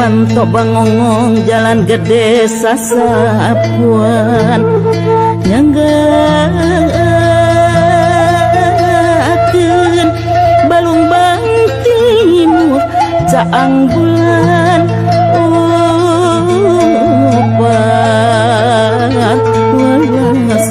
Panto bangongong jalan gede sasapuan nyanggakeun balung bang timur caang bulan opat welas.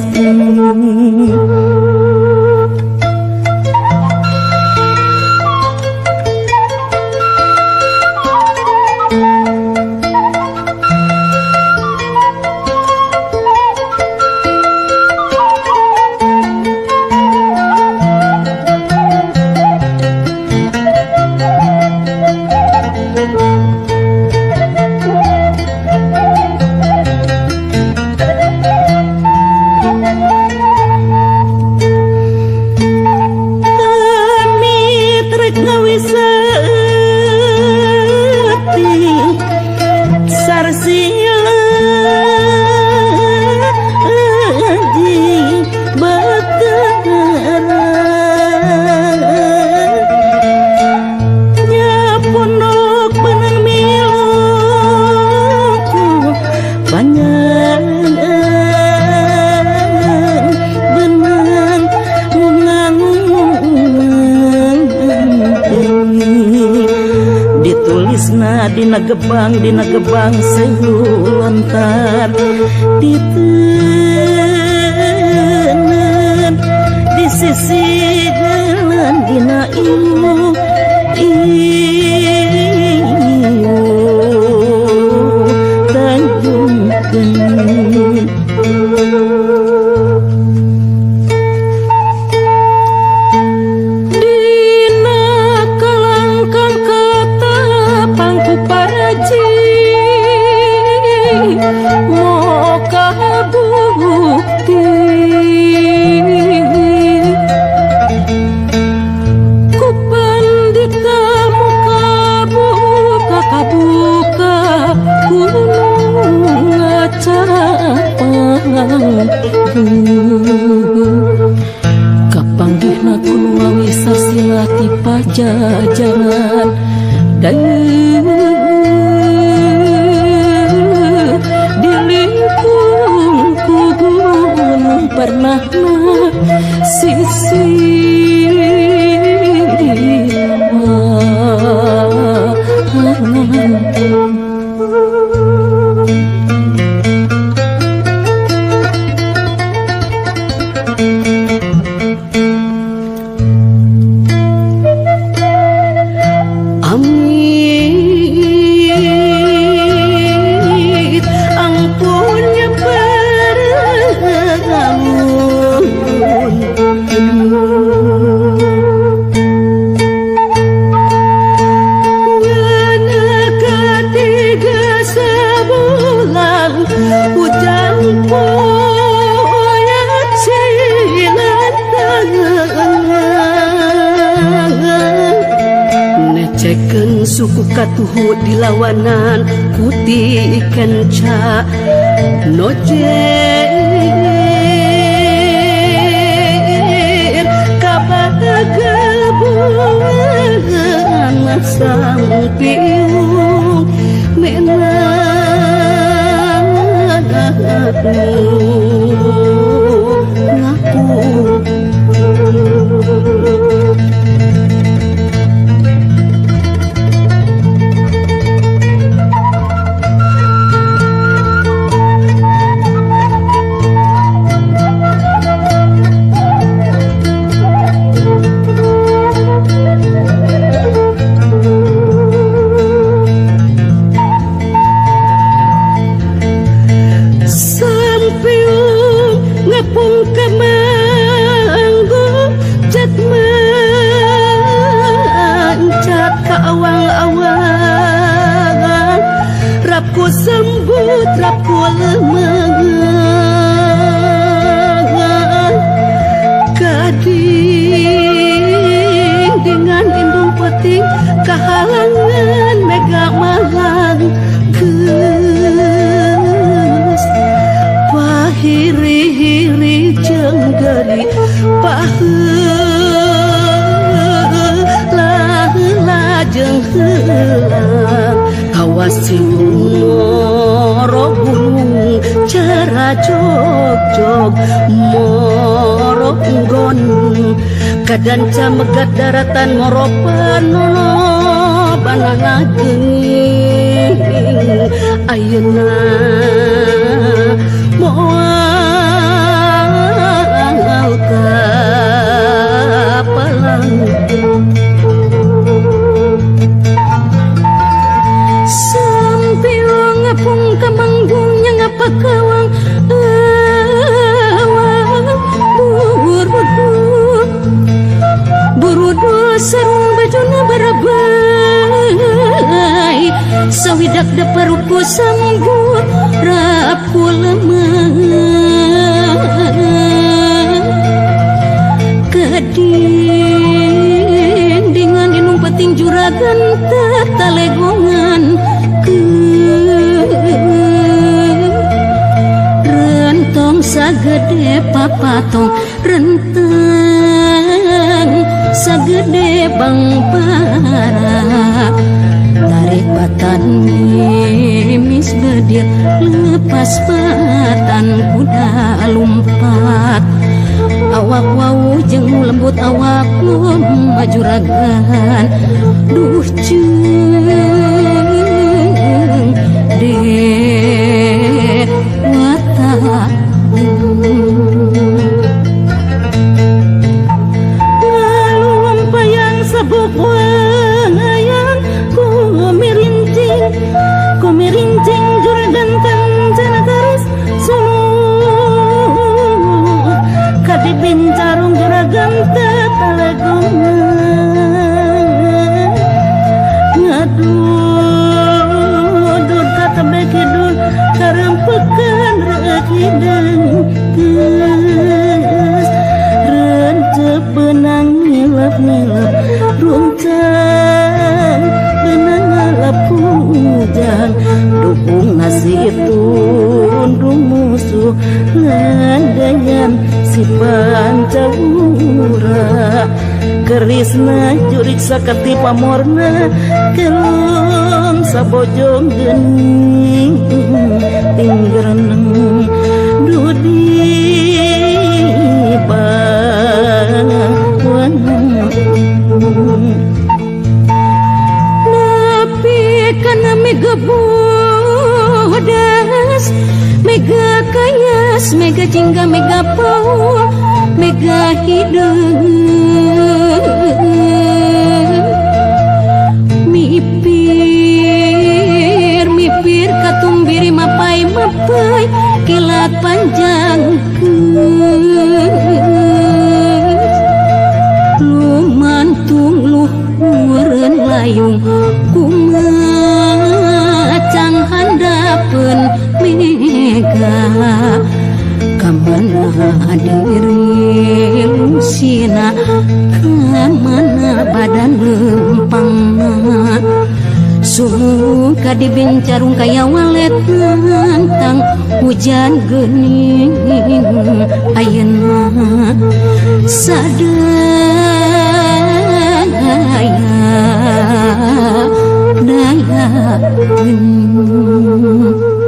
Dina gebang seulontar diteungeun di sisi jalan dina ieu ieu tanjungkeun. Kapanggihna ku nu ngawisa sila ti pajajaran dan di lingkung ku gunung pernah sisi Suku katuhu dilawanan kuti kenca nojer kabagabuan sang piung menang ngaku. Sembut rapku lemeng kading dengan indung peting kahalangan mega malang geus pahiri-hiri jeung geri paheula heula jeung heulang kawas. Singgung moro gunung cara jog-jog moro nggon kadanca megat daratan moro panono banana geuning ayeuna moal kapalang. Sambil ngapung kamanggungnya ngapakawang awang burudu burudu sarung bajuna barabai sawidak deparuku sambut rapu lemah kadindingan inung peting juragan tatalegongan rentong sagede papatong renteng sagede bangpara tarik batan mimis bedil lepas batan kuda lumpat awak wau jeung lembut awak majuragan duh ceung dewata. Ngalumpayang sabuk wayang kumirincing juragan kancana terus suluh kadibin carung juragan tetalegongan ngadudud katebe kidul karempekan reuk hideung geus rencep benang ngilap-ngilap runcang benang ngalap hujan dukung nasi tundung musuh ngandayan si pancawura kerisna jurik saketi pamorna kelong sabojong geuning tinggereneng dudi bawana. Nepi kana mega bodas mega kayas mega jingga mega pau mega hideung mipir mipir katumbiri mapai mapai kilat panjang lumantung luhureun layung kumacang handapeun mega kamana diri lusina kamana badan lempangna suka dibincarung kaya walet nantang hujan geuning ayeuna sadaya daya geuning.